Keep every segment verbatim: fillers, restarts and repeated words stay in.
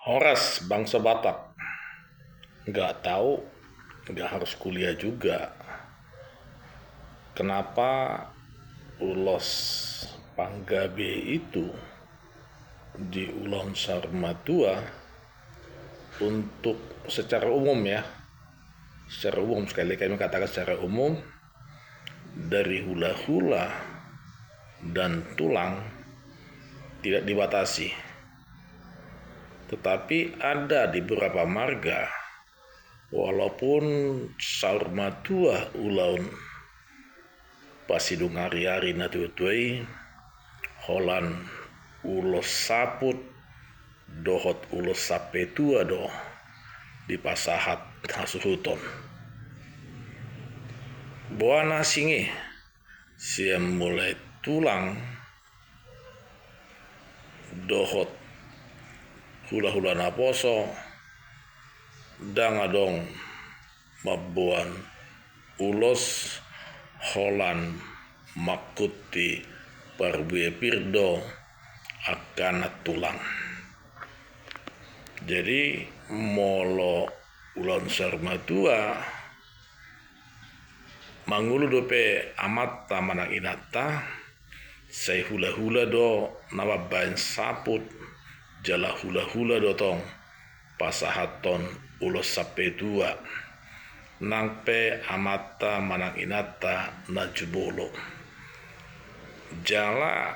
Horas bangsa Batak. Nggak tahu, nggak harus kuliah juga. Kenapa ulos panggabe itu diulahon saur matua untuk secara umum, ya. Secara umum, sekali lagi kami katakan secara umum, dari hula-hula dan tulang tidak dibatasi. Tetapi ada di beberapa marga, walaupun saur matua ulaon pasidung ari-ari na tuatua i, holan ulos saput dohot ulos sampetua do dipasahat hasuhuton. Boha na asing i, sian mulai tulang dohot hula-hula naposo, ndang adong mamboan ulos holan mangkuti parbue pir do angka na tulang. Jadi, molo ulaon saur matua, mangolu dope amanta manang inanta, sai hula-hula do na mambahen saput, jala hula-hula do tong pasahathon ulos sampetua, nang pe amanta manang inanta na jumolo. Jala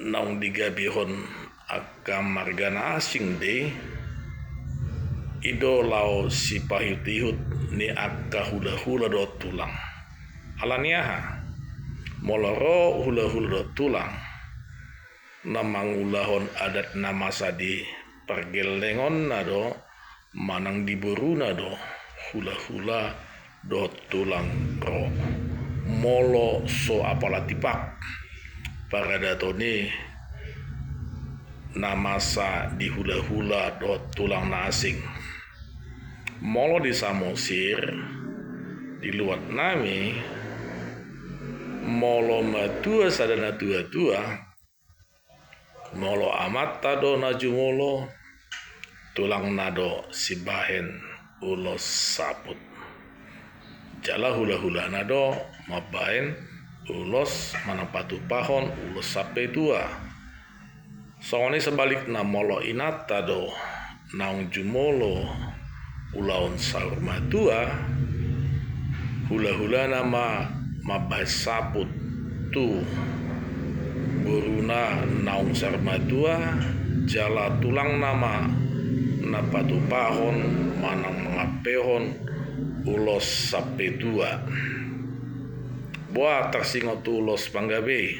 naung digabehon angka marga na asing do i, i do laho sipaihut-ihut ni angka hula-hula dohot tulang. Ala ni aha? Molo ro hula-hula dohot tulang, na mangulahon adat na masa di pargellengonna do, manang di boruna do hula-hula dohot tulang ro. Molo so apala tipak paradaton i na masa di hula-hula dohot tulang na asing. Molo di Samosir, di luat nami, molo matua sada na tua-tua, molo amanta do na jumolo, tulangna do sibahen ulos saput. Jala hula-hulana do mambahen ulos manang patupahon ulos sampetua. Songon i sebalikna, molo inanta do naung jumolo ulaon saur matua, hula-hulana ma mambahen saput tu boruna naung saur matua, jala tulangna ma na patupahon manang mangampehon ulos sampetua. Boha tarsingot tu ulos panggabe i?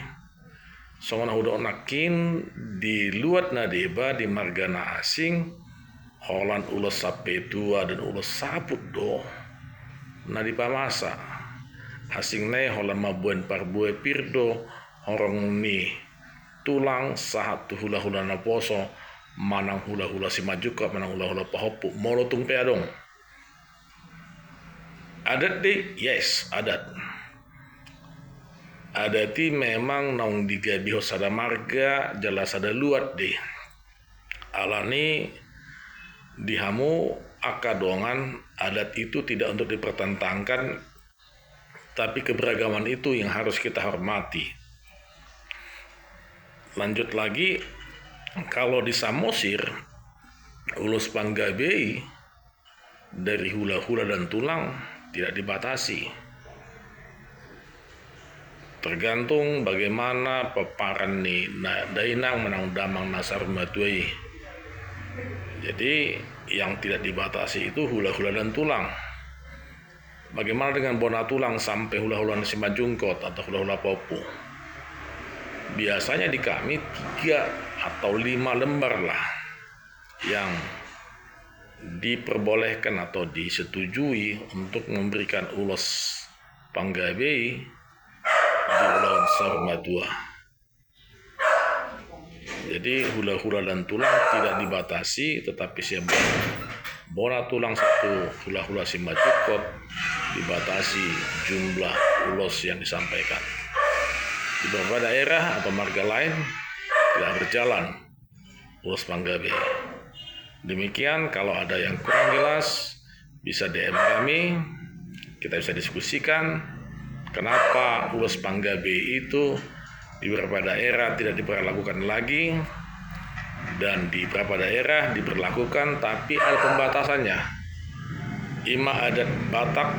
Songon na hudok nangkin, di luat na deba, di marga na asing, holan ulos sampetua dan ulos saput do na dipamasa. Asingna i holan mamboan parbue pir do horong ni tulang sahat tu hula-hula naposo manang hula-hula simanjungkot manang hula-hula pahompu, molo tung pe adong. Adat do i? Yes, adat. Adat i memang naung digabehon sada marga jala sada luat do i. Alani di hamu angka dongan, adat itu tidak untuk dipertentangkan, tapi keberagaman itu yang harus kita hormati. Lanjut lagi, kalau di Samosir, ulos panggabe i dari hula-hula dan tulang tidak dibatasi. Tergantung bagaimana pomparan ni na dainang manang damang na saur matua i. Jadi, yang tidak dibatasi itu hula-hula dan tulang. Bagaimana dengan bona tulang sampai hula-hula na simanjungkot atau hula-hula pahompu? Biasanya di kami tiga atau lima lembar lah yang diperbolehkan atau disetujui untuk memberikan ulos panggabe i di ulaon saur matua. Jadi, hula-hula dan tulang tidak dibatasi, tetapi sian bona tulang sahat tu hula-hula simanjungkot dibatasi jumlah ulos yang disampaikan. Di beberapa daerah atau marga lain tidak berjalan ulos panggabe. Demikian, kalau ada yang kurang jelas, bisa D M kami, kita bisa diskusikan kenapa ulos panggabe itu di beberapa daerah tidak diberlakukan lagi, dan di beberapa daerah diberlakukan, tapi ada pembatasannya. Ima adat Batak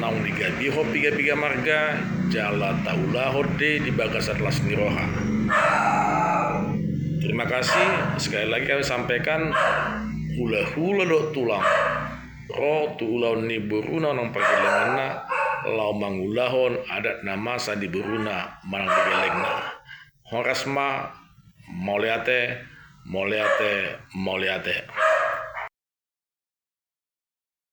naung digabihon piga-piga marga, jala taulahon do i di bagasan las ni roha. Terima kasih, sekali lagi kami sampaikan, hulahula dohot tulang ro tu ulaon ni boruna manang pargellenganna, laho mangulahon adat na masa di boruna manang di gellengna. Horas ma, mauliate, mauliate, mauliate.